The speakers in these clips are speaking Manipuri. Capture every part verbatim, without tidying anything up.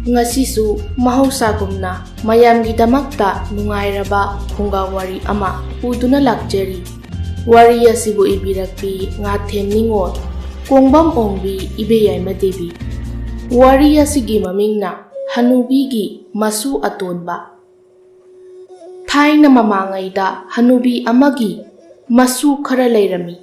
ꯉꯁꯤꯁꯨ ꯃꯍꯧꯁꯥꯒꯨꯝꯅ ꯃꯌꯥꯝꯒꯤꯗꯃꯛꯇ ꯅꯨꯡꯉꯥꯏꯔꯕ ꯐꯨꯡꯒꯥ ꯋꯥꯔꯤ ꯑꯃ ꯄꯨꯗꯨꯅ ꯂꯥꯛꯆꯔꯤ꯫ ꯋꯥꯔꯤ ꯑꯁꯤꯕꯨ ꯏꯕꯤꯔꯛꯄꯤ ꯉꯥꯊꯦꯝ ꯅꯤꯉꯣꯜ, ꯀꯣꯡꯕꯝ ꯑꯣꯡꯕꯤ ꯏꯕꯦꯌꯥꯏꯃ ꯗꯦꯕꯤ꯫ ꯋꯥꯔꯤ ꯑꯁꯤꯒꯤ ꯃꯃꯤꯡꯅ ꯍꯅꯨꯕꯤꯒꯤ ꯃꯁꯨ ꯑꯇꯣꯟꯕ꯫ ꯊꯥꯏꯅ ꯃꯃꯥꯡꯉꯩꯗ ꯍꯅꯨꯕꯤ ꯑꯃꯒꯤ ꯃꯁꯨ ꯈꯔ ꯂꯩꯔꯝꯃꯤ꯫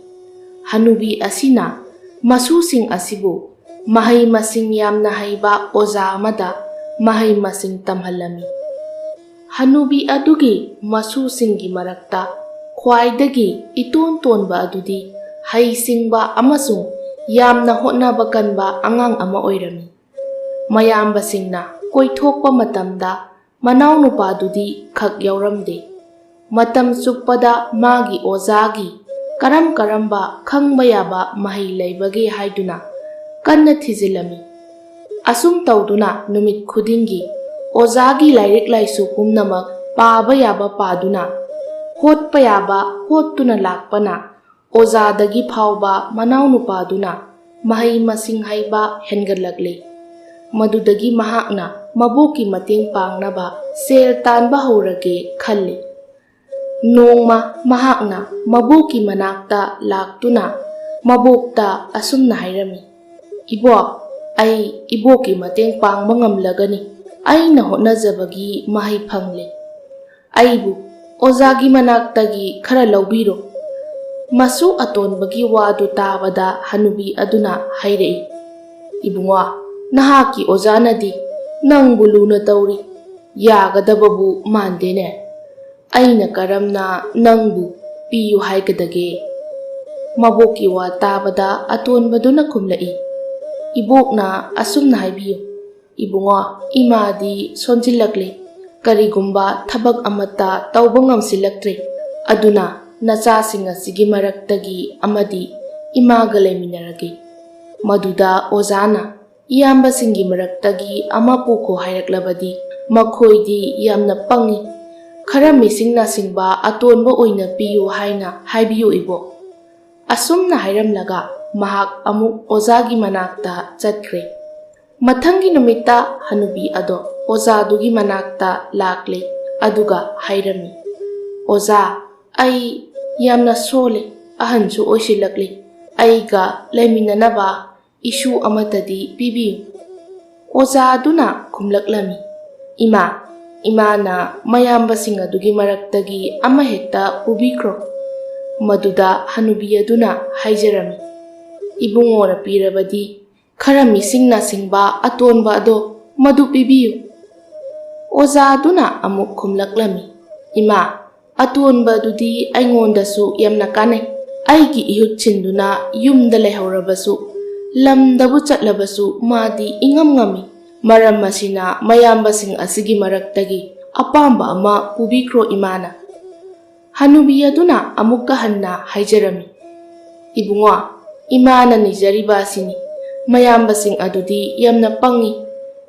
ꯍꯅꯨꯕꯤ ꯑꯁꯤꯅ ꯃꯁꯨꯁꯤꯡ ꯑꯁꯤꯕꯨ ꯃꯍꯩ ꯃꯁꯤꯡ ꯌꯥꯝꯅ ꯍꯩꯕ ꯑꯣꯖꯥ ꯑꯃꯗ ꯃꯍꯩ ꯃꯁꯤꯡ ꯇꯝꯍꯜꯂꯝꯃꯤ꯫ ꯍꯅꯨꯕꯤ ꯑꯗꯨꯒꯤ ꯃꯁꯨꯁꯤꯡꯒꯤ ꯃꯔꯛꯇ ꯈ꯭ꯋꯥꯏꯗꯒꯤ ꯏꯇꯣꯟ ꯇꯣꯟꯕ ꯑꯗꯨꯗꯤ ꯍꯩꯁꯤꯡꯕ ꯑꯃꯁꯨꯡ ꯌꯥꯝꯅ ꯍꯣꯠꯅꯕ ꯀꯟꯕ ꯑꯉꯥꯡ ꯑꯃ ꯑꯣꯏꯔꯝꯃꯤ꯫ ꯃꯌꯥꯝꯕꯁꯤꯡꯅ ꯀꯣꯏꯊꯣꯛꯄ ꯃꯇꯝꯗ ꯃꯅꯥꯎꯅꯨꯄꯥꯗꯨꯗꯤ ꯈꯛ ꯌꯥꯎꯔꯝꯗꯦ꯫ ꯃꯇꯝ ꯆꯨꯞꯄꯗ ꯃꯥꯒꯤ ꯑꯣꯖꯥꯒꯤ ꯀꯔꯝ ꯀꯔꯝꯕ ꯈꯪꯕ ꯌꯥꯕ ꯃꯍꯩ ꯂꯩꯕꯒꯦ ꯍꯥꯏꯗꯨꯅ ꯀꯟꯅ ꯊꯤꯖꯤꯜꯂꯝꯃꯤ꯫ ꯑꯁꯨꯝ ꯇꯧꯗꯨꯅ ꯅꯨꯃꯤꯠ ꯈꯨꯗꯤꯡꯒꯤ ꯑꯣꯖꯥꯒꯤ ꯂꯥꯏꯔꯤꯛ ꯂꯥꯏꯁꯨ ꯄꯨꯝꯅꯃꯛ ꯄꯥꯕ ꯌꯥꯕ ꯄꯥꯗꯨꯅ, ꯍꯣꯠꯄ ꯌꯥꯕ ꯍꯣꯠꯇꯨꯅ ꯂꯥꯛꯄꯅ ꯑꯣꯖꯥꯗꯒꯤ ꯐꯥꯎꯕ ꯃꯅꯥꯎꯅꯨꯄꯥꯗꯨꯅ ꯃꯍꯩ ꯃꯁꯤꯡ ꯍꯩꯕ ꯍꯦꯟꯒꯠꯂꯛꯂꯤ꯫ ꯃꯗꯨꯗꯒꯤ ꯃꯍꯥꯛꯅ ꯃꯕꯣꯛꯀꯤ ꯃꯇꯦꯡ ꯄꯥꯡꯅꯕ ꯁꯦꯜ ꯇꯥꯟꯕ ꯍꯧꯔꯒꯦ ꯈꯜꯂꯤ꯫ ꯅꯣꯡꯃ ꯃꯍꯥꯛꯅ ꯃꯕꯣꯛꯀꯤ ꯃꯅꯥꯛꯇ ꯂꯥꯛꯇꯨꯅ ꯃꯕꯣꯛꯇ ꯑꯁꯨꯝꯅ ꯍꯥꯏꯔꯝꯃꯤ, "ꯏꯕꯣꯛ, ꯑꯩ ꯏꯕꯣꯛꯀꯤ ꯃꯇꯦꯡ ꯄꯥꯡꯕ ꯉꯝꯂꯒꯅꯤ꯫ ꯑꯩꯅ ꯍꯣꯠꯅꯖꯕꯒꯤ ꯃꯍꯩ ꯐꯪꯂꯦ꯫ ꯑꯩꯕꯨ ꯑꯣꯖꯥꯒꯤ ꯃꯅꯥꯛꯇꯒꯤ ꯈꯔ ꯂꯧꯕꯤꯔꯣ꯫" ꯃꯁꯨ ꯑꯇꯣꯟꯕꯒꯤ ꯋꯥꯗꯨ ꯇꯥꯕꯗ ꯍꯅꯨꯕꯤ ꯑꯗꯨꯅ ꯍꯥꯏꯔꯛꯏ, "ꯏꯕꯨꯡꯉꯣ, ꯅꯍꯥꯛꯀꯤ ꯑꯣꯖꯥꯅꯗꯤ ꯅꯪꯕꯨ ꯂꯨꯅ ꯇꯧꯔꯤ꯫ ꯌꯥꯒꯗꯕꯕꯨ ꯃꯥꯟꯗꯦꯅꯦ꯫ ꯑꯩꯅ ꯀꯔꯝꯅ ꯅꯪꯕꯨ ꯄꯤꯌꯨ ꯍꯥꯏꯒꯗꯒꯦ?" ꯃꯕꯣꯛꯀꯤ ꯋꯥ ꯇꯥꯕꯗ ꯑꯇꯣꯟꯕꯗꯨꯅ ꯈꯨꯝꯂꯛꯏ, "ꯏꯕꯣꯛꯅ ꯑꯁꯨꯝꯅ ꯍꯥꯏꯕꯤꯌꯨ, ꯏꯕꯨꯡꯉꯣ, ꯏꯃꯥꯗꯤ ꯁꯣꯟꯖꯤꯜꯂꯛꯂꯦ꯫ ꯀꯔꯤꯒꯨꯝꯕ ꯊꯕꯛ ꯑꯃꯠꯇ ꯇꯧꯕ ꯉꯝꯁꯤꯜꯂꯛꯇ꯭ꯔꯦ꯫ ꯑꯗꯨꯅ ꯅꯆꯥꯁꯤꯡ ꯑꯁꯤꯒꯤ ꯃꯔꯛꯇꯒꯤ ꯑꯃꯗꯤ ꯏꯃꯥꯒ ꯂꯩꯃꯤꯟꯅꯔꯒꯦ꯫ ꯃꯗꯨꯗ ꯑꯣꯖꯥꯅ ꯏꯌꯥꯝꯕꯁꯤꯡꯒꯤ ꯃꯔꯛꯇꯒꯤ ꯑꯃ ꯄꯨꯈꯣ ꯍꯥꯏꯔꯛꯂꯕꯗꯤ ꯃꯈꯣꯏꯗꯤ ꯌꯥꯝꯅ ꯄꯪꯏ꯫ ꯈꯔ ꯃꯤꯁꯤꯡꯅ ꯁꯤꯡꯕ ꯑꯇꯣꯟꯕ ꯑꯣꯏꯅ ꯄꯤꯌꯨ ꯍꯥꯏꯅ ꯍꯥꯏꯕꯤꯌꯨ ꯏꯕꯣꯛ꯫" ꯑꯁꯨꯝꯅ ꯍꯥꯏꯔꯝꯂꯒ ꯃꯍꯥꯛ ꯑꯃꯨꯛ ꯑꯣꯖꯥꯒꯤ ꯃꯅꯥꯛꯇ ꯆꯠꯈ꯭ꯔꯦ꯫ ꯃꯊꯪꯒꯤ ꯅꯨꯃꯤꯠꯇ ꯍꯅꯨꯕꯤ ꯑꯗꯣ ꯑꯣꯖꯥꯗꯨꯒꯤ ꯃꯅꯥꯛꯇ ꯂꯥꯛꯂꯦ, ꯑꯗꯨꯒ ꯍꯥꯏꯔꯝꯃꯤ, "ꯑꯣꯖꯥ, ꯑꯩ ꯌꯥꯝꯅ ꯁꯣꯜꯂꯦ, ꯑꯍꯟꯁꯨ ꯑꯣꯏꯁꯤꯜꯂꯛꯂꯦ, ꯑꯩꯒ ꯂꯩꯃꯤꯟꯅꯅꯕ ꯏꯁꯨ ꯑꯃꯠꯇꯗꯤ ꯄꯤꯕꯤꯌꯨ"꯫ ꯑꯣꯖꯥ ꯑꯗꯨꯅ ꯈꯨꯝꯂꯛꯂꯝꯃꯤ, "ꯏꯃꯥ, ꯏꯃꯥꯅ ꯃꯌꯥꯝꯕꯁꯤꯡ ꯑꯗꯨꯒꯤ ꯃꯔꯛꯇꯒꯤ ꯑꯃꯍꯦꯛꯇ ꯄꯨꯕꯤꯈ꯭ꯔꯣ"꯫ ꯃꯗꯨꯗ ꯍꯅꯨꯕꯤ ꯑꯗꯨꯅ ꯍꯥꯏꯖꯔꯝꯃꯤ, "ꯏꯕꯨꯡꯉꯣꯅ ꯄꯤꯔꯕꯗꯤ ꯈꯔ ꯃꯤꯁꯤꯡꯅ ꯁꯤꯡꯕ ꯑꯇꯣꯟꯕ ꯑꯗꯣ ꯃꯗꯨ ꯄꯤꯕꯤꯌꯨ"꯫ ꯑꯣꯖꯥ ꯑꯗꯨꯅ ꯑꯃꯨꯛ ꯈꯨꯝꯂꯛꯂꯝꯃꯤ, "ꯏꯃꯥ, ꯑꯇꯣꯟꯕ ꯑꯗꯨꯗꯤ ꯑꯩꯉꯣꯟꯗꯁꯨ ꯌꯥꯝꯅ ꯀꯥꯟꯅꯩ꯫ ꯑꯩꯒꯤ ꯏꯍꯨꯠ ꯁꯤꯟꯗꯨꯅ ꯌꯨꯝꯗ ꯂꯩꯍꯧꯔꯕꯁꯨ, ꯂꯝꯗꯕꯨ ꯆꯠꯂꯕꯁꯨ ꯃꯥꯗꯤ ꯏꯉꯝ ꯉꯝꯃꯤ꯫ ꯃꯔꯝ ꯑꯁꯤꯅ ꯃꯌꯥꯝꯕꯁꯤꯡ ꯑꯁꯤꯒꯤ ꯃꯔꯛꯇꯒꯤ ꯑꯄꯥꯝꯕ ꯑꯃ ꯄꯨꯕꯤꯈ꯭ꯔꯣ ꯏꯃꯥꯅ"꯫ ꯍꯅꯨꯕꯤ ꯑꯗꯨꯅ ꯑꯃꯨꯛꯀ ꯍꯟꯅ ꯍꯥꯏꯖꯔꯝꯃꯤ, "ꯏꯕꯨꯡꯉꯣ, ꯏꯃꯥꯅ ꯅꯤꯖꯔꯤꯕ ꯑꯁꯤꯅꯤ꯫ ꯃꯌꯥꯝꯕꯁꯤꯡ ꯑꯗꯨꯗꯤ ꯌꯥꯝꯅ ꯄꯪꯏ꯫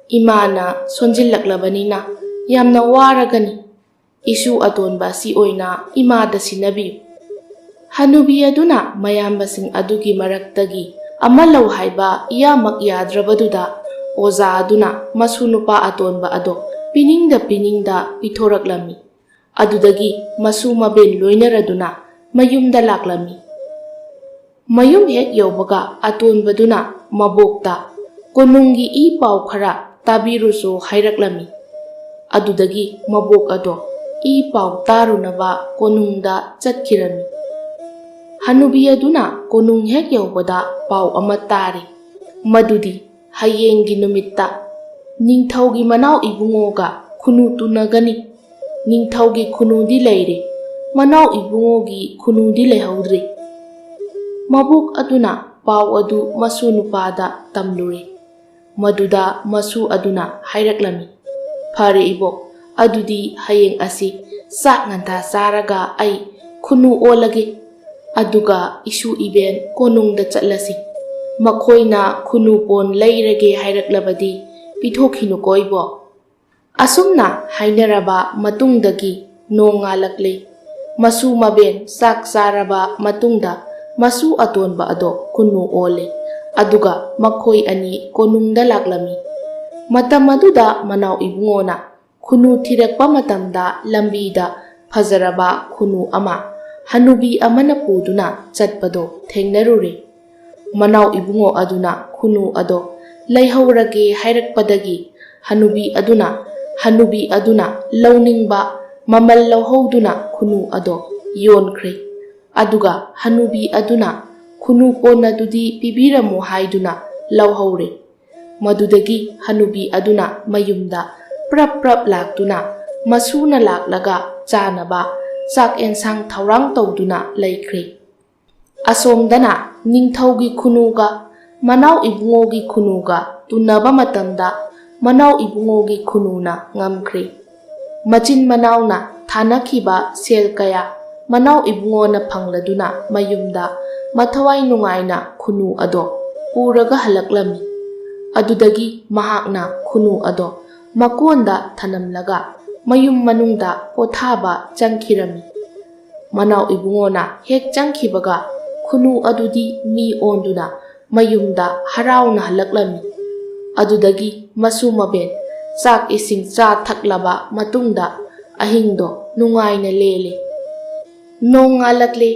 ꯏꯃꯥꯅ ꯁꯣꯟꯖꯤꯜꯂꯛꯂꯕꯅꯤꯅ ꯌꯥꯝꯅ ꯋꯥꯔꯒꯅꯤ꯫ ꯏꯁꯨ ꯑꯇꯣꯟꯕ ꯑꯁꯤ ꯑꯣꯏꯅ ꯏꯃꯥꯗ ꯁꯤꯟꯅꯕꯤꯌꯨ"꯫ ꯍꯅꯨꯕꯤ ꯑꯗꯨꯅ ꯃꯌꯥꯝꯕꯁꯤꯡ ꯑꯗꯨꯒꯤ ꯃꯔꯛꯇꯒꯤ ꯑꯃ ꯂꯧ ꯍꯥꯏꯕ ꯏꯌꯥꯃꯛ ꯌꯥꯗ꯭ꯔꯕꯗꯨꯗ, ꯑꯣꯖꯥ ꯑꯗꯨꯅ ꯃꯁꯨ ꯅꯨꯄꯥ ꯑꯇꯣꯟꯕ ꯑꯗꯣ ꯄꯤꯅꯤꯡꯗ ꯄꯤꯅꯤꯡꯗ ꯄꯤꯊꯣꯔꯛꯂꯝꯃꯤ꯫ ꯑꯗꯨꯗꯒꯤ ꯃꯁꯨ ꯃꯕꯦꯟ ꯂꯣꯏꯅꯔꯗꯨꯅ ꯃꯌꯨꯝꯗ ꯂꯥꯛꯂꯝꯃꯤ꯫ ꯃꯌꯨꯝ ꯍꯦꯛ ꯌꯧꯕꯒ ꯑꯇꯣꯟꯕꯗꯨꯅ ꯃꯕꯣꯛꯇ ꯀꯣꯅꯨꯡꯒꯤ ꯏ ꯄꯥꯎ ꯈꯔ ꯇꯥꯕꯤꯔꯨꯁꯨ ꯍꯥꯏꯔꯛꯂꯝꯃꯤ꯫ ꯑꯗꯨꯗꯒꯤ ꯃꯕꯣꯛ ꯑꯗꯣ ꯏ ꯄꯥꯎ ꯇꯥꯔꯨꯅꯕ ꯀꯣꯅꯨꯡꯗ ꯆꯠꯈꯤꯔꯝꯃꯤ꯫ ꯍꯅꯨꯕꯤ ꯑꯗꯨꯅ ꯀꯣꯅꯨꯡ ꯍꯦꯛ ꯌꯧꯕꯗ ꯄꯥꯎ ꯑꯃ ꯇꯥꯔꯤ꯫ ꯃꯗꯨꯗꯤ ꯍꯌꯦꯡꯒꯤ ꯅꯨꯃꯤꯠꯇ ꯅꯤꯡꯊꯧꯒꯤ ꯃꯅꯥꯎ ꯏꯕꯨꯡꯉꯣꯒ ꯈꯨꯅꯨ ꯇꯨꯅꯒꯅꯤ꯫ ꯅꯤꯡꯊꯧꯒꯤ ꯈꯨꯅꯨꯗꯤ ꯂꯩꯔꯦ, ꯃꯅꯥꯎ ꯏꯕꯨꯡꯉꯣꯒꯤ ꯈꯨꯅꯨꯗꯤ ꯂꯩꯍꯧꯗ꯭ꯔꯦ꯫ ꯃꯕꯣꯛ ꯑꯗꯨꯅ ꯄꯥꯎ ꯑꯗꯨ ꯃꯁꯨ ꯅꯨꯄꯥꯗ ꯇꯝꯂꯨꯔꯦ꯫ ꯃꯗꯨꯗ ꯃꯁꯨ ꯑꯗꯨꯅ ꯍꯥꯏꯔꯛꯂꯝꯃꯤ, "ꯐꯔꯦ ꯏꯕꯣꯛ, ꯑꯗꯨꯗꯤ ꯍꯌꯦꯡ ꯑꯁꯤ ꯆꯥꯛ ꯉꯟꯇꯥ ꯆꯥꯔꯒ ꯑꯩ ꯈꯨꯅꯨ ꯑꯣꯜꯂꯒꯦ꯫ ꯑꯗꯨꯒ ꯏꯁꯨ ꯏꯕꯦꯟ ꯀꯣꯅꯨꯡꯗ ꯆꯠꯂꯁꯤ꯫ ꯃꯈꯣꯏꯅ ꯈꯨꯅꯨ ꯄꯣꯟ ꯂꯩꯔꯒꯦ ꯍꯥꯏꯔꯛꯂꯕꯗꯤ ꯄꯤꯊꯣꯛꯈꯤꯅꯨꯀꯣ ꯏꯕꯣꯛ"꯫ ꯑꯁꯨꯝꯅ ꯍꯥꯏꯅꯔꯕ ꯃꯇꯨꯡꯗꯒꯤ ꯅꯣꯡꯉꯥꯜꯂꯛꯂꯦ꯫ ꯃꯁꯨ ꯃꯕꯦꯟ ꯆꯥꯛ ꯆꯥꯔꯕ ꯃꯇꯨꯡꯗ ꯃꯁꯨ ꯑꯇꯣꯟꯕ ꯑꯗꯣ ꯈꯨꯅꯨ ꯑꯣꯜꯂꯦ꯫ ꯑꯗꯨꯒ ꯃꯈꯣꯏ ꯑꯅꯤ ꯀꯣꯅꯨꯡꯗ ꯂꯥꯛꯂꯝꯃꯤ꯫ ꯃꯇꯝ ꯑꯗꯨꯗ ꯃꯅꯥꯎ ꯏꯕꯨꯡꯉꯣꯅ ꯈꯨꯅꯨ ꯊꯤꯔꯛꯄ ꯃꯇꯝꯗ ꯂꯝꯕꯤꯗ ꯐꯖꯔꯕ ꯈꯨꯅꯨ ꯑꯃ ꯍꯅꯨꯕꯤ ꯑꯃꯅ ꯄꯨꯗꯨꯅ ꯆꯠꯄꯗꯣ ꯊꯦꯡꯅꯔꯨꯔꯦ꯫ ꯃꯅꯥꯎ ꯏꯕꯨꯡꯉꯣ ꯑꯗꯨꯅ ꯈꯨꯅꯨ ꯑꯗꯣ ꯂꯩꯍꯧꯔꯒꯦ ꯍꯥꯏꯔꯛꯄꯗꯒꯤ ꯍꯅꯨꯕꯤ ꯑꯗꯨꯅ, ꯍꯅꯨꯕꯤ ꯑꯗꯨꯅ ꯂꯧꯅꯤꯡꯕ ꯃꯃꯜ ꯂꯧꯍꯧꯗꯨꯅ ꯈꯨꯅꯨ ꯑꯗꯣ ꯌꯣꯟꯈ꯭ꯔꯦ꯫ ꯑꯗꯨꯒ ꯍꯅꯨꯕꯤ ꯑꯗꯨꯅ ꯈꯨꯅꯨ ꯀꯣꯟ ꯑꯗꯨꯗꯤ ꯄꯤꯕꯤꯔꯝꯃꯨ ꯍꯥꯏꯗꯨꯅ ꯂꯧꯍꯧꯔꯦ꯫ ꯃꯗꯨꯗꯒꯤ ꯍꯅꯨꯕꯤ ꯑꯗꯨꯅ ꯃꯌꯨꯝꯗ ꯄ꯭ꯔꯞ ꯄ꯭ꯔꯞ ꯂꯥꯛꯇꯨꯅ ꯃꯁꯨꯅ ꯂꯥꯛꯂꯒ ꯆꯥꯅꯕ ꯆꯥꯛ ꯑꯦꯟꯁꯥꯡ ꯊꯧꯔꯥꯡ ꯇꯧꯗꯨꯅ ꯂꯩꯈ꯭ꯔꯦ꯫ ꯑꯁꯣꯝꯗꯅ ꯅꯤꯡꯊꯧꯒꯤ ꯈꯨꯅꯨꯒ ꯃꯅꯥꯎ ꯏꯕꯨꯡꯉꯣꯒꯤ ꯈꯨꯅꯨꯒ ꯇꯨꯅꯕ ꯃꯇꯝꯗ ꯃꯅꯥꯎ ꯏꯕꯨꯡꯉꯣꯒꯤ ꯈꯨꯅꯨꯅ ꯉꯝꯈ꯭ꯔꯦ꯫ ꯃꯆꯤꯟ ꯃꯅꯥꯎꯅ ꯊꯥꯅꯈꯤꯕ ꯁꯦꯜ ꯀꯌꯥ ꯃꯅꯥꯎ ꯏꯕꯨꯡꯉꯣꯅ ꯐꯪꯂꯗꯨꯅ ꯃꯌꯨꯝꯗ ꯃꯊꯋꯥꯏ ꯅꯨꯡꯉꯥꯏꯅ ꯈꯨꯅꯨ ꯑꯗꯣ ꯄꯨꯔꯒ ꯍꯜꯂꯛꯂꯝꯃꯤ꯫ ꯑꯗꯨꯗꯒꯤ ꯃꯍꯥꯛꯅ ꯈꯨꯅꯨ ꯑꯗꯣ ꯃꯀꯣꯟꯗ ꯊꯅꯝꯂꯒ ꯃꯌꯨꯝ ꯃꯅꯨꯡꯗ ꯄꯣꯊꯥꯕ ꯆꯪꯈꯤꯔꯝꯃꯤ꯫ ꯃꯅꯥꯎ ꯏꯕꯨꯡꯉꯣꯅ ꯍꯦꯛ ꯆꯪꯈꯤꯕꯒ ꯈꯨꯅꯨ ꯑꯗꯨꯗꯤ ꯃꯤ ꯑꯣꯟꯗꯨꯅ ꯃꯌꯨꯝꯗ ꯍꯔꯥꯎꯅ ꯍꯜꯂꯛꯂꯝꯃꯤ꯫ ꯑꯗꯨꯗꯒꯤ ꯃꯁꯨ ꯃꯕꯦꯟ ꯆꯥꯛ ꯏꯁꯤꯡ ꯆꯥ ꯊꯛꯂꯕ ꯃꯇꯨꯡꯗ ꯑꯍꯤꯡꯗꯣ ꯅꯨꯡꯉꯥꯏꯅ ꯂꯦꯜꯂꯤ꯫ ꯅꯣꯡꯉꯥꯜꯂꯛꯂꯦ꯫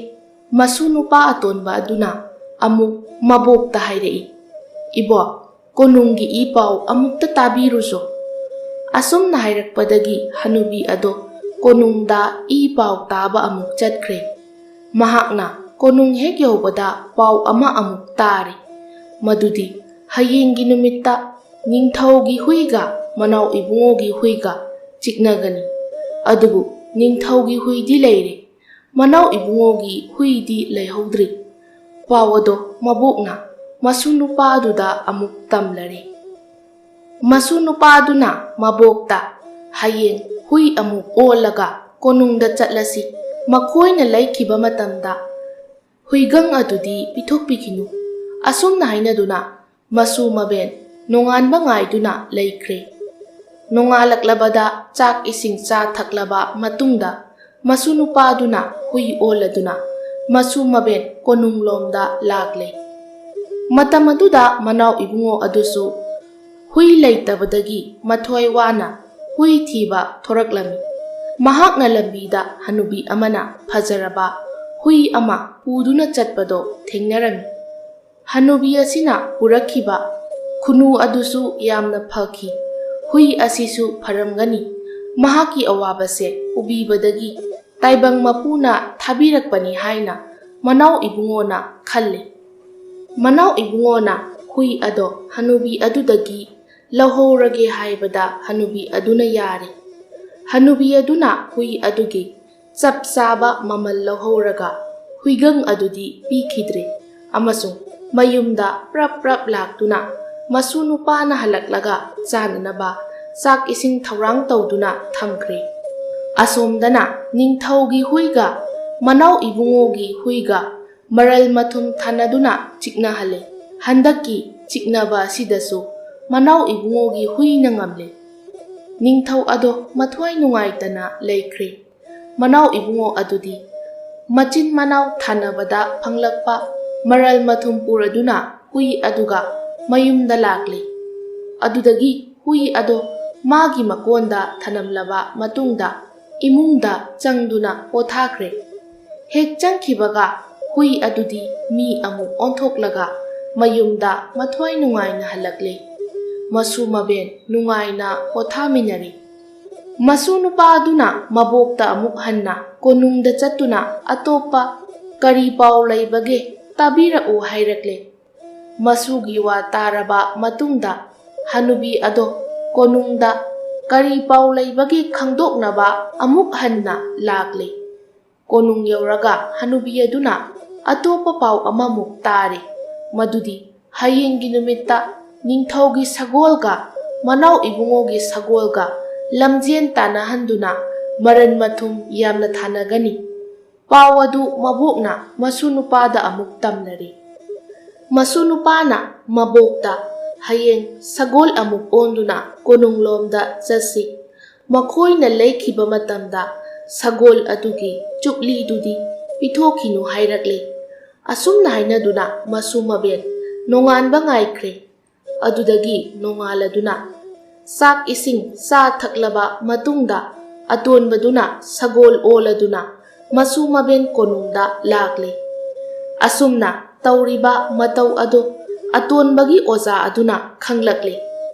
ꯃꯁꯨ ꯅꯨꯄꯥ ꯑꯇꯣꯟꯕ ꯑꯗꯨꯅ ꯑꯃꯨꯛ ꯃꯕꯣꯛꯇ ꯍꯥꯏꯔꯛꯏ, "ꯏꯕꯣꯛ, ꯀꯣꯅꯨꯡꯒꯤ ꯏ ꯄꯥꯎ ꯑꯃꯨꯛꯇ ꯇꯥꯕꯤꯔꯨꯁꯣ꯫" ꯑꯁꯨꯝꯅ ꯍꯥꯏꯔꯛꯄꯗꯒꯤ ꯍꯅꯨꯕꯤ ꯑꯗꯣ ꯀꯣꯅꯨꯡꯗ ꯏ ꯄꯥꯎ ꯇꯥꯕ ꯑꯃꯨꯛ ꯆꯠꯈ꯭ꯔꯦ꯫ ꯃꯍꯥꯛꯅ ꯀꯣꯅꯨꯡ ꯍꯦꯛ ꯌꯧꯕꯗ ꯄꯥꯎ ꯑꯃ ꯑꯃꯨꯛ ꯇꯥꯔꯦ, ꯃꯗꯨꯗꯤ ꯍꯌꯦꯡꯒꯤ ꯅꯨꯃꯤꯠꯇ ꯅꯤꯡꯊꯧꯒꯤ ꯍꯨꯏꯒ ꯃꯅꯥꯎ ꯏꯕꯨꯡꯉꯣꯒꯤ ꯍꯨꯏꯒ ꯆꯤꯛꯅꯒꯅꯤ꯫ ꯑꯗꯨꯕꯨ ꯅꯤꯡꯊꯧꯒꯤ ꯍꯨꯏꯗꯤ ꯂꯩꯔꯦ, ꯃꯅꯥꯎ ꯏꯕꯨꯡꯉꯣꯒꯤ ꯍꯨꯏꯗꯤ ꯂꯩꯍꯧꯗ꯭ꯔꯤ꯫ ꯄꯥꯎ ꯑꯗꯣ ꯃꯕꯣꯛꯅ ꯃꯁꯨ ꯅꯨꯄꯥ ꯑꯗꯨꯗ ꯑꯃꯨꯛ ꯇꯝꯂꯔꯦ꯫ ꯃꯁꯨ ꯅꯨꯄꯥ ꯑꯗꯨꯅ ꯃꯕꯣꯛꯇ, "ꯍꯌꯦꯡ ꯍꯨꯏ ꯑꯃꯨꯛ ꯑꯣꯜꯂꯒ ꯀꯣꯅꯨꯡꯗ ꯆꯠꯂꯁꯤ, ꯃꯈꯣꯏꯅ ꯂꯩꯈꯤꯕ ꯃꯇꯝꯗ ꯍꯨꯏꯒꯪ ꯑꯗꯨꯗꯤ ꯄꯤꯊꯣꯛꯄꯤꯈꯤꯅꯨ꯫" ꯑꯁꯨꯝꯅ ꯍꯥꯏꯅꯗꯨꯅ ꯃꯁꯨ ꯃꯕꯦꯟ ꯅꯣꯡꯉꯥꯟꯕ ꯉꯥꯏꯗꯨꯅ ꯂꯩꯈ꯭ꯔꯦ꯫ ꯅꯣꯡꯉꯥꯜꯂꯛꯂꯕꯗ ꯆꯥꯛ ꯏꯁꯤꯡ ꯆꯥ ꯊꯛꯂꯕ ꯃꯇꯨꯡꯗ ꯃꯁꯨ ꯅꯨꯄꯥꯗꯨꯅ ꯍꯨꯏ ꯑꯣꯜꯂꯗꯨꯅ ꯃꯁꯨ ꯃꯕꯦꯟ ꯀꯣꯅꯨꯡꯂꯣꯝꯗ ꯂꯥꯛꯂꯦ꯫ ꯃꯇꯝ ꯑꯗꯨꯗ ꯃꯅꯥꯎ ꯏꯕꯨꯡꯉꯣ ꯑꯗꯨꯁꯨ ꯍꯨꯏ ꯂꯩꯇꯕꯗꯒꯤ ꯃꯊ꯭ꯋꯥꯏ ꯋꯥꯅ ꯍꯨꯏ ꯊꯤꯕ ꯊꯣꯔꯛꯂꯝꯃꯤ꯫ ꯃꯍꯥꯛꯅ ꯂꯝꯕꯤꯗ ꯍꯅꯨꯕꯤ ꯑꯃꯅ ꯐꯖꯔꯕ ꯍꯨꯏ ꯑꯃ ꯄꯨꯗꯨꯅ ꯆꯠꯄꯗꯣ ꯊꯦꯡꯅꯔꯝꯃꯤ꯫ ꯍꯅꯨꯕꯤ ꯑꯁꯤꯅ ꯄꯨꯔꯛꯈꯤꯕ ꯈꯨꯅꯨ ꯑꯗꯨꯁꯨ ꯌꯥꯝꯅ ꯐꯈꯤ꯫ ꯍꯨꯏ ꯑꯁꯤꯁꯨ ꯐꯔꯝꯒꯅꯤ, ꯃꯍꯥꯛꯀꯤ ꯑꯋꯥꯕꯁꯦ ꯎꯕꯤꯕꯗꯒꯤ ꯇꯥꯏꯕꯪ ꯃꯄꯨꯅ ꯊꯥꯕꯤꯔꯛꯄꯅꯤ ꯍꯥꯏꯅ ꯃꯅꯥꯎ ꯏꯕꯨꯡꯉꯣꯅ ꯈꯜꯂꯤ꯫ ꯃꯅꯥꯎ ꯏꯕꯨꯡꯉꯣꯅ ꯍꯨꯏ ꯑꯗꯣ ꯍꯅꯨꯕꯤ ꯑꯗꯨꯗꯒꯤ ꯂꯧꯍꯧꯔꯒꯦ ꯍꯥꯏꯕꯗ ꯍꯅꯨꯕꯤ ꯑꯗꯨꯅ ꯌꯥꯔꯦ꯫ ꯍꯅꯨꯕꯤ ꯑꯗꯨꯅ ꯍꯨꯏ ꯑꯗꯨꯒꯤ ꯆꯞ ꯆꯥꯕ ꯃꯃꯜ ꯂꯧꯍꯧꯔꯒ ꯍꯨꯏꯒꯪ ꯑꯗꯨꯗꯤ ꯄꯤꯈꯤꯗ꯭ꯔꯦ ꯑꯃꯁꯨꯡ ꯃꯌꯨꯝꯗ ꯄ꯭ꯔꯞ ꯄ꯭ꯔꯞ ꯂꯥꯛꯇꯨꯅ ꯃꯁꯨ ꯅꯨꯄꯥꯅ ꯍꯜꯂꯛꯂꯒ ꯆꯥꯅꯅꯕ ꯆꯥꯛ ꯏꯁꯤꯡ ꯊꯧꯔꯥꯡ ꯇꯧꯗꯨꯅ ꯊꯝꯈ꯭ꯔꯦ꯫ ꯑꯁꯣꯝꯗꯅ ꯅꯤꯡꯊꯧꯒꯤ ꯍꯨꯏꯒ ꯃꯅꯥꯎ ꯏꯕꯨꯡꯉꯣꯒꯤ ꯍꯨꯏꯒ ꯃꯔꯜ ꯃꯊꯨꯝ ꯊꯥꯅꯗꯨꯅ ꯆꯤꯛꯅꯍꯜꯂꯦ꯫ ꯍꯟꯗꯛꯀꯤ ꯆꯤꯛꯅꯕ ꯑꯁꯤꯗꯁꯨ ꯃꯅꯥꯎ ꯏꯕꯨꯡꯉꯣꯒꯤ ꯍꯨꯏꯅ ꯉꯝꯂꯦ꯫ ꯅꯤꯡꯊꯧ ꯑꯗꯣ ꯃꯊ꯭ꯋꯥꯏ ꯅꯨꯡꯉꯥꯏꯇꯅ ꯂꯩꯈ꯭ꯔꯦ꯫ ꯃꯅꯥꯎ ꯏꯕꯨꯡꯉꯣ ꯑꯗꯨꯗꯤ ꯃꯆꯤꯟ ꯃꯅꯥꯎ ꯊꯥꯅꯕꯗ ꯐꯪꯂꯛꯄ ꯃꯔꯜ ꯃꯊꯨꯝ ꯄꯨꯔꯗꯨꯅ ꯍꯨꯏ ꯑꯗꯨꯒ ꯃꯌꯨꯝꯗ ꯂꯥꯛꯂꯦ꯫ ꯑꯗꯨꯗꯒꯤ ꯍꯨꯏ ꯑꯗꯣ ꯃꯥꯒꯤ ꯃꯀꯣꯟꯗ ꯊꯅꯝꯂꯕ ꯃꯇꯨꯡꯗ ꯏꯃꯨꯡꯗ ꯆꯪꯗꯨꯅ ꯄꯣꯊꯥꯈ꯭ꯔꯦ꯫ ꯍꯦꯛ ꯆꯪꯈꯤꯕꯒ ꯍꯨꯏ ꯑꯗꯨꯗꯤ ꯃꯤ ꯑꯃꯨꯛ ꯑꯣꯟꯊꯣꯛꯂꯒ ꯃꯌꯨꯝꯗ ꯃꯊ꯭ꯋꯥꯏ ꯅꯨꯡꯉꯥꯏꯅ ꯍꯜꯂꯛꯂꯦ꯫ ꯃꯁꯨ ꯃꯕꯦꯟ ꯅꯨꯡꯉꯥꯏꯅ ꯄꯣꯊꯥꯃꯤꯟꯅꯔꯤ꯫ ꯃꯁꯨ ꯅꯨꯄꯥ ꯑꯗꯨꯅ ꯃꯕꯣꯛꯇ ꯑꯃꯨꯛ ꯍꯟꯅ ꯀꯣꯅꯨꯡꯗ ꯆꯠꯇꯨꯅ ꯑꯇꯣꯞꯄ ꯀꯔꯤ ꯄꯥꯎ ꯂꯩꯕꯒꯦ ꯇꯥꯕꯤꯔꯛꯎ ꯍꯥꯏꯔꯛꯂꯦ꯫ ꯃꯁꯨꯒꯤ ꯋꯥ ꯇꯥꯔꯕ ꯃꯇꯨꯡꯗ ꯍꯅꯨꯕꯤ ꯑꯗꯣ ꯀꯣꯅꯨꯡꯗ ꯀꯔꯤ ꯄꯥꯎ ꯂꯩꯕꯒꯦ ꯈꯪꯗꯣꯛꯅꯕ ꯑꯃꯨꯛ ꯍꯟꯅ ꯂꯥꯛꯂꯦ꯫ ꯀꯣꯅꯨꯡ ꯌꯧꯔꯒ ꯍꯅꯨꯕꯤ ꯑꯗꯨꯅ ꯑꯇꯣꯞꯄ ꯄꯥꯎ ꯑꯃꯃꯨꯛ ꯇꯥꯔꯦ, ꯃꯗꯨꯗꯤ ꯍꯌꯦꯡꯒꯤ ꯅꯨꯃꯤꯠꯇ ꯅꯤꯡꯊꯧꯒꯤ ꯁꯒꯣꯜꯒ ꯃꯅꯥꯎ ꯏꯕꯨꯡꯉꯣꯒꯤ ꯁꯒꯣꯜꯒ ꯂꯝꯖꯦꯟ ꯇꯥꯟꯅꯍꯟꯗꯨꯅ ꯃꯔꯟ ꯃꯊꯨꯝ ꯌꯥꯝꯅ ꯊꯥꯅꯒꯅꯤ꯫ ꯄꯥꯎ ꯑꯗꯨ ꯃꯕꯣꯛꯅ ꯃꯁꯨ ꯅꯨꯄꯥꯗ ꯑꯃꯨꯛ ꯇꯝꯅꯔꯦ꯫ ꯃꯁꯨ ꯅꯨꯄꯥꯅ ꯃꯕꯣꯛꯇ ꯍꯌꯦꯡ ꯁꯒꯣꯜ ꯑꯃꯨꯛ ꯑꯣꯟꯗꯨꯅ ꯀꯣꯅꯨꯡꯂꯣꯝꯗ ꯆꯠꯁꯤ꯫ ꯃꯈꯣꯏꯅ ꯂꯩꯈꯤꯕ ꯃꯇꯝꯗ ꯁꯒꯣꯜ ꯑꯗꯨꯒꯤ ꯆꯨꯞꯂꯤꯗꯨꯗꯤ ꯄꯤꯊꯣꯛꯈꯤꯅꯨ ꯍꯥꯏꯔꯛꯂꯦ꯫ ꯑꯁꯨꯝꯅ ꯍꯥꯏꯅꯗꯨꯅ ꯃꯁꯨ ꯃꯕꯦꯟ ꯅꯣꯡꯉꯥꯟꯕ ꯉꯥꯏꯈ꯭ꯔꯦ꯫ ꯑꯗꯨꯗꯒꯤ ꯅꯣꯡꯉꯥꯜꯂꯗꯨꯅ ꯆꯥꯛ ꯏꯁꯤꯡ ꯆꯥ ꯊꯛꯂꯕ ꯃꯇꯨꯡꯗ, ꯑꯇꯣꯟꯕꯗꯨꯅ ꯁꯒꯣꯜ ꯑꯣꯜꯂꯗꯨꯅ ꯃꯁꯨ ꯃꯕꯦꯟ ꯀꯣꯅꯨꯡꯗ ꯂꯥꯛꯂꯦ꯫ ꯑꯁꯨꯝꯅ ꯇꯧꯔꯤꯕ ꯃꯇꯧ ꯑꯗꯨ ꯑꯇꯣꯟꯕꯒꯤ ꯑꯣꯖꯥ ꯑꯗꯨꯅ ꯈꯪꯂꯛꯂꯦ꯫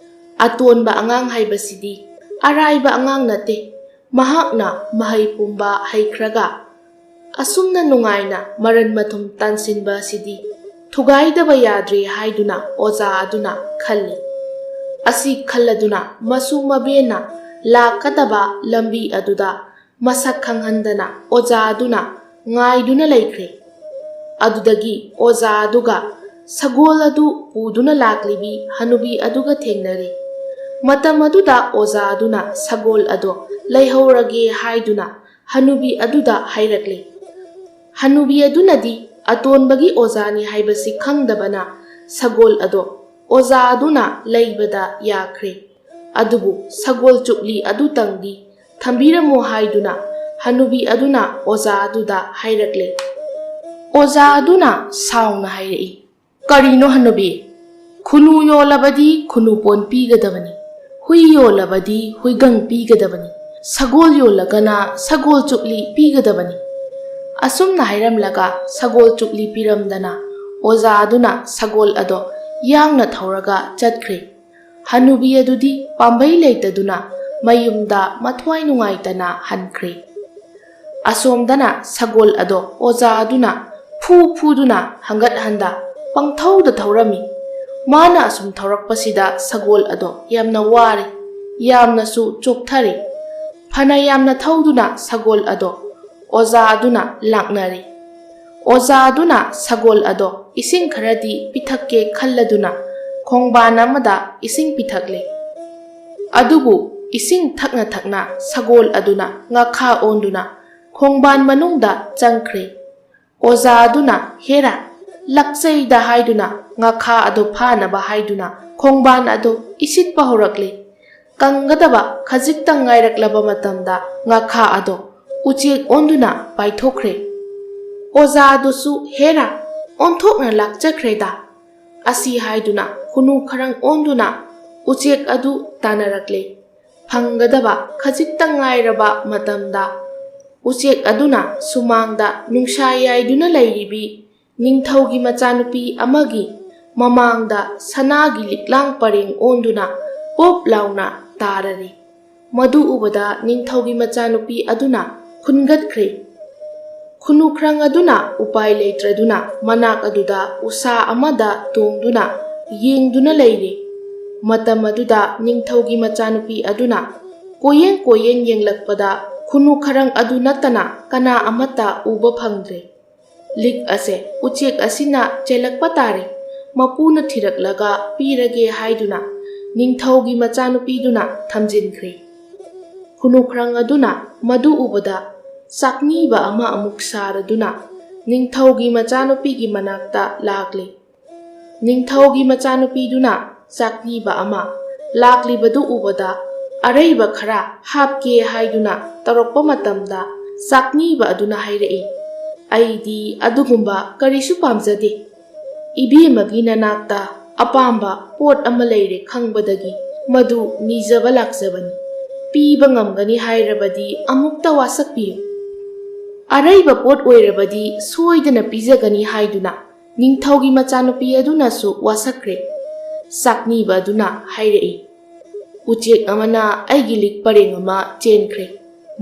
ꯑꯇꯣꯟꯕ ꯑꯉꯥꯡ ꯍꯥꯏꯕꯁꯤꯗꯤ ꯑꯔꯥꯏꯕ ꯑꯉꯥꯡ ꯅꯠꯇꯦ꯫ ꯃꯍꯥꯛꯅ ꯃꯍꯩ ꯄꯨꯝꯕ ꯍꯩꯈ꯭ꯔꯒ ꯑꯁꯨꯝꯅ ꯅꯨꯡꯉꯥꯏꯅ ꯃꯔꯟ ꯃꯊꯨꯝ ꯇꯥꯟꯁꯤꯟꯕ ꯑꯁꯤꯗꯤ ꯊꯨꯒꯥꯏꯗꯕ ꯌꯥꯗ꯭ꯔꯦ ꯍꯥꯏꯗꯨꯅ ꯑꯣꯖꯥ ꯑꯗꯨꯅ ꯈꯜꯂꯤ꯫ ꯑꯁꯤ ꯈꯜꯂꯗꯨꯅ ꯃꯁꯨ ꯃꯕꯦꯟꯅ ꯂꯥꯛꯀꯗꯕ ꯂꯝꯕꯤ ꯑꯗꯨꯗ ꯃꯁꯛ ꯈꯪꯍꯟꯗꯅ ꯑꯣꯖꯥ ꯑꯗꯨꯅ ꯉꯥꯏꯗꯨꯅ ꯂꯩꯈ꯭ꯔꯦ꯫ ꯑꯗꯨꯗꯒꯤ ꯑꯣꯖꯥ ꯑꯗꯨꯒ ꯁꯒꯣꯜ ꯑꯗꯨ ꯄꯨꯗꯨꯅ ꯂꯥꯛꯂꯤꯕꯤ ꯍꯅꯨꯕꯤ ꯑꯗꯨꯒ ꯊꯦꯡꯅꯔꯦ꯫ ꯃꯇꯝ ꯑꯗꯨꯗ ꯑꯣꯖꯥ ꯑꯗꯨꯅ ꯁꯒꯣꯜ ꯑꯗꯣ ꯂꯩꯍꯧꯔꯒꯦ ꯍꯥꯏꯗꯨꯅ ꯍꯅꯨꯕꯤ ꯑꯗꯨꯗ ꯍꯥꯏꯔꯛꯂꯦ꯫ ꯍꯅꯨꯕꯤ ꯑꯗꯨꯅꯗꯤ ꯑꯇꯣꯟꯕꯒꯤ ꯑꯣꯖꯥꯅꯤ ꯍꯥꯏꯕꯁꯤ ꯈꯪꯗꯕꯅ ꯁꯒꯣꯜ ꯑꯗꯣ ꯑꯣꯖꯥ ꯑꯗꯨꯅ ꯂꯩꯕꯗ ꯌꯥꯈ꯭ꯔꯦ꯫ ꯑꯗꯨꯕꯨ ꯁꯒꯣꯜ ꯆꯨꯞꯂꯤ ꯑꯗꯨꯇꯪꯗꯤ ꯊꯝꯕꯤꯔꯝꯃꯣ ꯍꯥꯏꯗꯨꯅ ꯍꯅꯨꯕꯤ ꯑꯗꯨꯅ ꯑꯣꯖꯥ ꯑꯗꯨꯗ ꯍꯥꯏꯔꯛꯂꯦ꯫ ꯑꯣꯖꯥ ꯑꯗꯨꯅ ꯁꯥꯎꯅ ꯍꯥꯏꯔꯛꯏ, "ꯀꯔꯤꯅꯣ ꯍꯅꯨꯕꯤ? ꯈꯨꯅꯨ ꯌꯣꯜꯂꯕꯗꯤ ꯈꯨꯅꯨ ꯄꯣꯟ ꯄꯤꯒꯗꯕꯅꯤ, ꯍꯨꯏ ꯌꯣꯜꯂꯕꯗꯤ ꯍꯨꯏꯒꯪ ꯄꯤꯒꯗꯕꯅꯤ, ꯁꯒꯣꯜ ꯌꯣꯜꯂꯒꯅ ꯁꯒꯣꯜ ꯆꯨꯞꯂꯤ ꯄꯤꯒꯗꯕꯅꯤ"꯫ ꯑꯁꯨꯝꯅ ꯍꯥꯏꯔꯝꯂꯒ ꯁꯒꯣꯜ ꯆꯨꯞꯂꯤ ꯄꯤꯔꯝꯗꯅ ꯑꯣꯖꯥ ꯑꯗꯨꯅ ꯁꯒꯣꯜ ꯑꯗꯣ ꯌꯥꯡꯅ ꯊꯧꯔꯒ ꯆꯠꯈ꯭ꯔꯦ꯫ ꯍꯅꯨꯕꯤ ꯑꯗꯨꯗꯤ ꯄꯥꯝꯕꯩ ꯂꯩꯇꯗꯨꯅ ꯃꯌꯨꯝꯗ ꯃꯊ꯭ꯋꯥꯏ ꯅꯨꯡꯉꯥꯏꯇꯅ ꯍꯟꯈ꯭ꯔꯦ꯫ ꯑꯁꯣꯝꯗꯅ ꯁꯒꯣꯜ ꯑꯗꯣ ꯑꯣꯖꯥ ꯑꯗꯨꯅ ꯐꯨ ꯐꯨꯗꯨꯅ ꯍꯪꯒꯠ ꯍꯟꯗ ꯄꯪꯊꯧꯗ ꯊꯧꯔꯝꯃꯤ꯫ ꯃꯥꯅ ꯑꯁꯨꯝ ꯊꯧꯔꯛꯄꯁꯤꯗ ꯁꯒꯣꯜ ꯑꯗꯣ ꯌꯥꯝꯅ ꯋꯥꯔꯦ, ꯌꯥꯝꯅꯁꯨ ꯆꯣꯛꯊꯔꯦ꯫ ꯐꯅ ꯌꯥꯝꯅ ꯊꯧꯗꯨꯅ ꯁꯒꯣꯜ ꯑꯗꯣ ꯑꯣꯖꯥ ꯑꯗꯨꯅ ꯂꯥꯛꯅꯔꯦ꯫ ꯑꯣꯖꯥ ꯑꯗꯨꯅ ꯁꯒꯣꯜ ꯑꯗꯣ ꯏꯁꯤꯡ ꯈꯔꯗꯤ ꯄꯤꯊꯛꯀꯦ ꯈꯜꯂꯗꯨꯅ ꯈꯣꯡꯕꯥꯟ ꯑꯃꯗ ꯏꯁꯤꯡ ꯄꯤꯊꯛꯂꯦ꯫ ꯑꯗꯨꯕꯨ ꯏꯁꯤꯡ ꯊꯛꯅ ꯊꯛꯅ ꯁꯒꯣꯜ ꯑꯗꯨꯅ ꯉꯥꯈꯥ ꯑꯣꯟꯗꯨꯅ ꯈꯣꯡꯕꯥꯟ ꯃꯅꯨꯡꯗ ꯆꯪꯈ꯭ꯔꯦ꯫ ꯑꯣꯖꯥ ꯑꯗꯨꯅ "ꯍꯦꯔꯥ, ꯂꯥꯛꯆꯩꯗ" ꯍꯥꯏꯗꯨꯅ ꯉꯥꯈꯥ ꯑꯗꯨ ꯐꯥꯅꯕ ꯍꯥꯏꯗꯨꯅ ꯈꯣꯡꯕꯥꯟ ꯑꯗꯨ ꯏꯁꯤꯠꯄ ꯍꯧꯔꯛꯂꯦ꯫ ꯀꯪꯒꯗꯕ ꯈꯖꯤꯛꯇꯪ ꯉꯥꯏꯔꯛꯂꯕ ꯃꯇꯝꯗ ꯉꯥꯈꯥ ꯑꯗꯣ ꯎꯆꯦꯛ ꯑꯣꯟꯗꯨꯅ ꯄꯥꯏꯊꯣꯛꯈ꯭ꯔꯦ꯫ ꯑꯣꯖꯥ ꯑꯗꯨꯁꯨ "ꯍꯦꯔꯥ, ꯑꯣꯟꯊꯣꯛꯅ ꯂꯥꯛꯆꯈ꯭ꯔꯦꯗ" ꯑꯁꯤ ꯍꯥꯏꯗꯨꯅ ꯈꯨꯅꯨ ꯈꯔꯪ ꯑꯣꯟꯗꯨꯅ ꯎꯆꯦꯛ ꯑꯗꯨ ꯇꯥꯟꯅꯔꯛꯂꯦ꯫ ꯐꯪꯒꯗꯕ ꯈꯖꯤꯛꯇ ꯉꯥꯏꯔꯕ ꯃꯇꯝꯗ ꯎꯆꯦꯛ ꯑꯗꯨꯅ ꯁꯨꯃꯥꯡꯗ ꯅꯨꯡꯁꯥ ꯌꯥꯏꯗꯨꯅ ꯂꯩꯔꯤꯕꯤ ꯅꯤꯡꯊꯧꯒꯤ ꯃꯆꯥꯅꯨꯄꯤ ꯑꯃꯒꯤ ꯃꯃꯥꯡꯗ ꯁꯅꯥꯒꯤ ꯂꯤꯛꯂꯥꯡ ꯄꯔꯦꯡ ꯑꯣꯟꯗꯨꯅ ꯄꯣꯞ ꯂꯥꯎꯅ ꯇꯥꯔꯔꯦ꯫ ꯃꯗꯨ ꯎꯕꯗ ꯅꯤꯡꯊꯧꯒꯤ ꯃꯆꯥꯅꯨꯄꯤ ꯑꯗꯨꯅ ꯈꯨꯟꯒꯠꯈ꯭ꯔꯦ꯫ ꯈꯨꯅꯨꯈ꯭ꯔꯪ ꯑꯗꯨꯅ ꯎꯄꯥꯏ ꯂꯩꯇ꯭ꯔꯗꯨꯅ ꯃꯅꯥꯛ ꯑꯗꯨꯗ ꯎꯁꯥ ꯑꯃꯗ ꯇꯣꯡꯗꯨꯅ ꯌꯦꯡꯗꯨꯅ ꯂꯩꯔꯦ꯫ ꯃꯇꯝ ꯑꯗꯨꯗ ꯅꯤꯡꯊꯧꯒꯤ ꯃꯆꯥꯅꯨꯄꯤ ꯑꯗꯨꯅ ꯀꯣꯌꯦꯡ ꯀꯣꯌꯦꯡ ꯌꯦꯡꯂꯛꯄꯗ ꯈꯨꯅꯨ ꯈꯔꯪ ꯑꯗꯨ ꯅꯠꯇꯅ ꯀꯅꯥ ꯑꯃꯠꯇ ꯎꯕ ꯐꯪꯗ꯭ꯔꯦ꯫ ꯂꯤꯛ ꯑꯁꯦ ꯎꯆꯦꯛ ꯑꯁꯤꯅ ꯆꯦꯜꯂꯛꯄ ꯇꯥꯔꯦ, ꯃꯄꯨꯅ ꯊꯤꯔꯛꯂꯒ ꯄꯤꯔꯒꯦ ꯍꯥꯏꯗꯨꯅ ꯅꯤꯡꯊꯧꯒꯤ ꯃꯆꯥꯅꯨꯄꯤꯗꯨꯅ ꯊꯝꯖꯤꯟꯈ꯭ꯔꯦ꯫ ꯈꯨꯅꯨꯈ꯭ꯔꯪ ꯑꯗꯨꯅ ꯃꯗꯨ ꯎꯕꯗ ꯆꯥꯛꯅꯤꯕ ꯑꯃ ꯑꯃꯨꯛ ꯁꯥꯔꯗꯨꯅ ꯅꯤꯡꯊꯧꯒꯤ ꯃꯆꯥꯅꯨꯄꯤꯒꯤ ꯃꯅꯥꯛꯇ ꯂꯥꯛꯂꯦ꯫ ꯅꯤꯡꯊꯧꯒꯤ ꯃꯆꯥꯅꯨꯄꯤꯗꯨꯅ ꯆꯥꯛꯅꯤꯕ ꯑꯃ ꯂꯥꯛꯂꯤꯕꯗꯨ ꯎꯕꯗ ꯑꯔꯩꯕ ꯈꯔ ꯍꯥꯞꯀꯦ ꯍꯥꯏꯗꯨꯅ ꯇꯧꯔꯛꯄ ꯃꯇꯝꯗ ꯆꯥꯛꯅꯤꯕ ꯑꯗꯨꯅ ꯍꯥꯏꯔꯛꯏ, "ꯑꯩꯗꯤ ꯑꯗꯨꯒꯨꯝꯕ ꯀꯔꯤꯁꯨ ꯄꯥꯝꯖꯗꯦ꯫ ꯏꯕꯦꯝꯃꯒꯤ ꯅꯅꯥꯛꯇ ꯑꯄꯥꯝꯕ ꯄꯣꯠ ꯑꯃ ꯂꯩꯔꯦ ꯈꯪꯕꯗꯒꯤ ꯃꯗꯨ ꯅꯤꯖꯕ ꯂꯥꯛꯆꯕꯅꯤ꯫ ꯄꯤꯕ ꯉꯝꯒꯅꯤ ꯍꯥꯏꯔꯕꯗꯤ ꯑꯃꯨꯛꯇ ꯋꯥꯁꯛꯄꯤꯌꯨ꯫ ꯑꯔꯩꯕ ꯄꯣꯠ ꯑꯣꯏꯔꯕꯗꯤ ꯁꯣꯏꯗꯅ ꯄꯤꯖꯒꯅꯤ" ꯍꯥꯏꯗꯨꯅ ꯅꯤꯡꯊꯧꯒꯤ ꯃꯆꯥꯅꯨꯄꯤ ꯑꯗꯨꯅꯁꯨ ꯋꯥꯁꯛꯈ꯭ꯔꯦ꯫ ꯆꯥꯛꯅꯤꯕ ꯑꯗꯨꯅ ꯍꯥꯏꯔꯛꯏ, "ꯎꯆꯦꯛ ꯑꯃꯅ ꯑꯩꯒꯤ ꯂꯤꯛ ꯄꯔꯦꯡ ꯑꯃ ꯆꯦꯟꯈ꯭ꯔꯦ꯫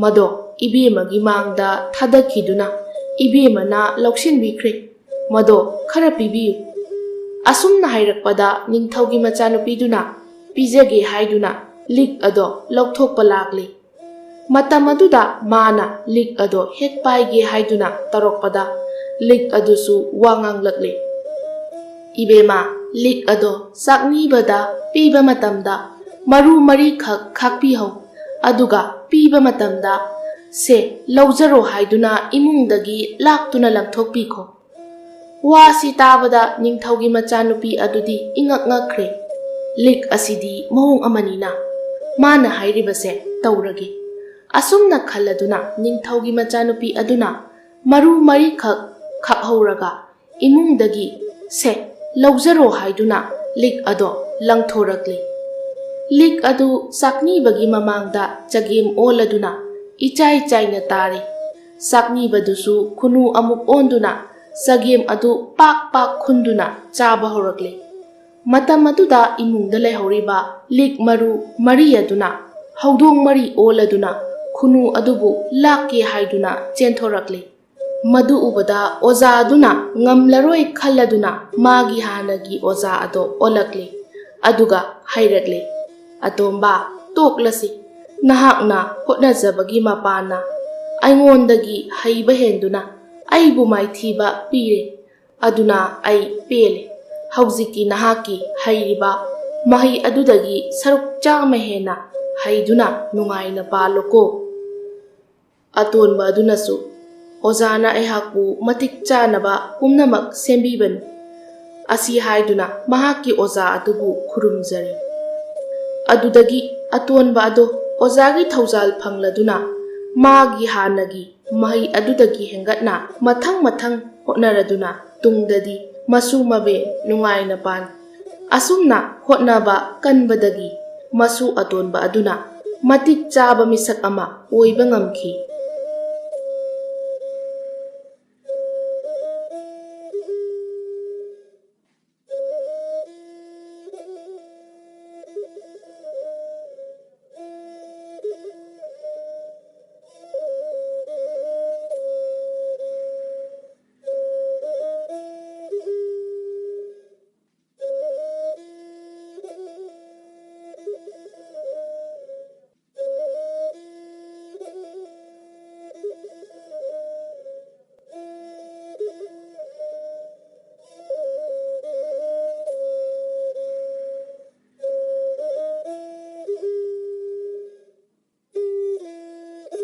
ꯃꯗꯣ ꯏꯕꯦꯝꯃꯒꯤ ꯃꯥꯡꯗ ꯊꯥꯗꯈꯤꯗꯨꯅ ꯏꯕꯦꯝꯃꯅ ꯂꯧꯁꯤꯟꯕꯤꯈ꯭ꯔꯦ꯫ ꯃꯗꯣ ꯈꯔ ꯄꯤꯕꯤꯌꯨ꯫" ꯑꯁꯨꯝꯅ ꯍꯥꯏꯔꯛꯄꯗ ꯅꯤꯡꯊꯧꯒꯤ ꯃꯆꯥꯅꯨꯄꯤꯗꯨꯅ ꯄꯤꯖꯒꯦ ꯍꯥꯏꯗꯨꯅ ꯂꯤꯛ ꯑꯗꯣ ꯂꯧꯊꯣꯛꯄ ꯂꯥꯛꯂꯦ꯫ ꯃꯇꯝ ꯑꯗꯨꯗ ꯃꯥꯅ ꯂꯤꯛ ꯑꯗꯣ ꯍꯦꯛ ꯄꯥꯏꯒꯦ ꯍꯥꯏꯗꯨꯅ ꯇꯧꯔꯛꯄꯗ ꯂꯤꯛ ꯑꯗꯨꯁꯨ ꯋꯥ ꯉꯥꯡꯂꯛꯂꯦ, "ꯏꯕꯦꯝꯃ, ꯂꯤꯛ ꯑꯗꯣ ꯆꯥꯛꯅꯤꯕꯗ ꯄꯤꯕ ꯃꯇꯝꯗ ꯃꯔꯨ ꯃꯔꯤꯈꯛ ꯈꯥꯛꯄꯤꯍꯧ꯫ ꯑꯗꯨꯒ ꯄꯤꯕ ꯃꯇꯝꯗ 'ꯁꯦ, ꯂꯧꯖꯔꯣ' ꯍꯥꯏꯗꯨꯅ ꯏꯃꯨꯡꯗꯒꯤ ꯂꯥꯛꯇꯨꯅ ꯂꯪꯊꯣꯛꯄꯤꯈꯣ꯫" ꯋꯥꯁꯤ ꯇꯥꯕꯗ ꯅꯤꯡꯊꯧꯒꯤ ꯃꯆꯥꯅꯨꯄꯤ ꯑꯗꯨꯗꯤ ꯏꯉꯛ ꯉꯛꯈ꯭ꯔꯦ꯫ "ꯂꯤꯛ ꯑꯁꯤꯗꯤ ꯃꯑꯣꯡ ꯑꯃꯅꯤꯅ, ꯃꯥꯅ ꯍꯥꯏꯔꯤꯕꯁꯦ ꯇꯧꯔꯒꯦ꯫" ꯑꯁꯨꯝꯅ ꯈꯜꯂꯗꯨꯅ ꯅꯤꯡꯊꯧꯒꯤ ꯃꯆꯥꯅꯨꯄꯤ ꯑꯗꯨꯅ ꯃꯔꯨ ꯃꯔꯤꯈꯛ ꯈꯥꯛꯍꯧꯔꯒ ꯏꯃꯨꯡꯗꯒꯤ "ꯁꯦ, ꯂꯧꯖꯔꯣ ꯍꯥꯏꯗꯨꯅ ꯂꯤꯛ ꯑꯗꯣ ꯂꯪꯊꯣꯔꯛꯂꯤ꯫ ꯂꯤꯛ ꯑꯗꯨ ꯆꯥꯛꯅꯤꯕꯒꯤ ꯃꯃꯥꯡꯗ ꯆꯒꯦꯝ ꯑꯣꯜꯂꯗꯨꯅ ꯏꯆꯥꯏ ꯆꯥꯏꯅ ꯇꯥꯔꯤ꯫ ꯆꯥꯛꯅꯤꯕꯗꯨꯁꯨ ꯈꯨꯅꯨ ꯑꯃꯨꯛ ꯑꯣꯟꯗꯨꯅ ꯆꯒꯦꯝ ꯑꯗꯨ ꯄꯥꯛ ꯄꯥꯛ ꯈꯨꯟꯗꯨꯅ ꯆꯥꯕ ꯍꯧꯔꯛꯂꯤ꯫ ꯃꯇꯝ ꯑꯗꯨꯗ ꯏꯃꯨꯡꯗ ꯂꯩꯍꯧꯔꯤꯕ ꯂꯤꯛ ꯃꯔꯨ ꯃꯔꯤ ꯑꯗꯨꯅ ꯍꯧꯗꯣꯡ ꯃꯔꯤ ꯑꯣꯜꯂꯗꯨꯅ ꯈꯨꯅꯨ ꯑꯗꯨꯕꯨ ꯂꯥꯛꯀꯦ ꯍꯥꯏꯗꯨꯅ ꯆꯦꯟꯊꯣꯔꯛꯂꯤ꯫ ꯃꯗꯨ ꯎꯕꯗ ꯑꯣꯖꯥ ꯑꯗꯨꯅ ꯉꯝꯂꯔꯣꯏ ꯈꯜꯂꯗꯨꯅ ꯃꯥꯒꯤ ꯍꯥꯟꯅꯒꯤ ꯑꯣꯖꯥ ꯑꯗꯣ ꯑꯣꯜꯂꯛꯂꯤ꯫ ꯑꯗꯨꯒ ꯍꯥꯏꯔꯛꯂꯤ, "ꯑꯇꯣꯝꯕ, ꯇꯣꯛꯂꯁꯤ꯫ ꯅꯍꯥꯛꯅ ꯍꯣꯠꯅꯖꯕꯒꯤ ꯃꯄꯥꯟꯅ ꯑꯩꯉꯣꯟꯗꯒꯤ ꯍꯩꯕ ꯍꯦꯟꯗꯨꯅ ꯑꯩꯕꯨ ꯃꯥꯏꯊꯤꯕ ꯄꯤꯔꯦ꯫ ꯑꯗꯨꯅ ꯑꯩ ꯄꯦꯜꯂꯦ꯫ ꯍꯧꯖꯤꯛꯇꯤ ꯅꯍꯥꯛꯀꯤ ꯍꯩꯔꯤꯕ ꯃꯍꯩ ꯑꯗꯨꯗꯒꯤ ꯁꯔꯨꯛ ꯆꯥꯝꯃ ꯍꯦꯟꯅ ꯍꯩꯗꯨꯅ ꯅꯨꯡꯉꯥꯏꯅ ꯄꯥꯜꯂꯨꯀꯣ꯫" ꯑꯇꯣꯟꯕ ꯑꯗꯨꯅꯁꯨ, "ꯑꯣꯖꯥꯅ ꯑꯩꯍꯥꯛꯄꯨ ꯃꯇꯤꯛ ꯆꯥꯅꯕ ꯄꯨꯝꯅꯃꯛ ꯁꯦꯝꯕꯤꯕꯅꯤ꯫ ꯑꯁꯤ ꯍꯥꯏꯗꯨꯅ ꯃꯍꯥꯛꯀꯤ ꯑꯣꯖꯥ ꯑꯗꯨꯕꯨ ꯈꯨꯔꯨꯝꯖꯔꯤ꯫" ꯑꯗꯨꯗꯒꯤ ꯑꯇꯣꯟꯕ ꯑꯗꯣ ꯑꯣꯖꯥꯒꯤ ꯊꯧꯖꯥꯜ ꯐꯪꯂꯗꯨꯅ ꯃꯥꯒꯤ ꯍꯥꯟꯅꯒꯤ ꯃꯍꯩ ꯑꯗꯨꯗꯒꯤ ꯍꯦꯟꯒꯠꯅ ꯃꯊꯪ ꯃꯊꯪ ꯍꯣꯠꯅꯔꯗꯨꯅ ꯇꯨꯡꯗꯗꯤ ꯃꯁꯨ ꯃꯕꯦꯟ ꯅꯨꯡꯉꯥꯏꯅ ꯄꯥꯟ꯫ ꯑꯁꯨꯝꯅ ꯍꯣꯠꯅꯕ ꯀꯟꯕꯗꯒꯤ ꯃꯁꯨ ꯑꯇꯣꯟꯕ ꯑꯗꯨꯅ ꯃꯇꯤꯛ ꯆꯥꯕ ꯃꯤꯁꯛ ꯑꯃ ꯑꯣꯏꯕ ꯉꯝꯈꯤ꯫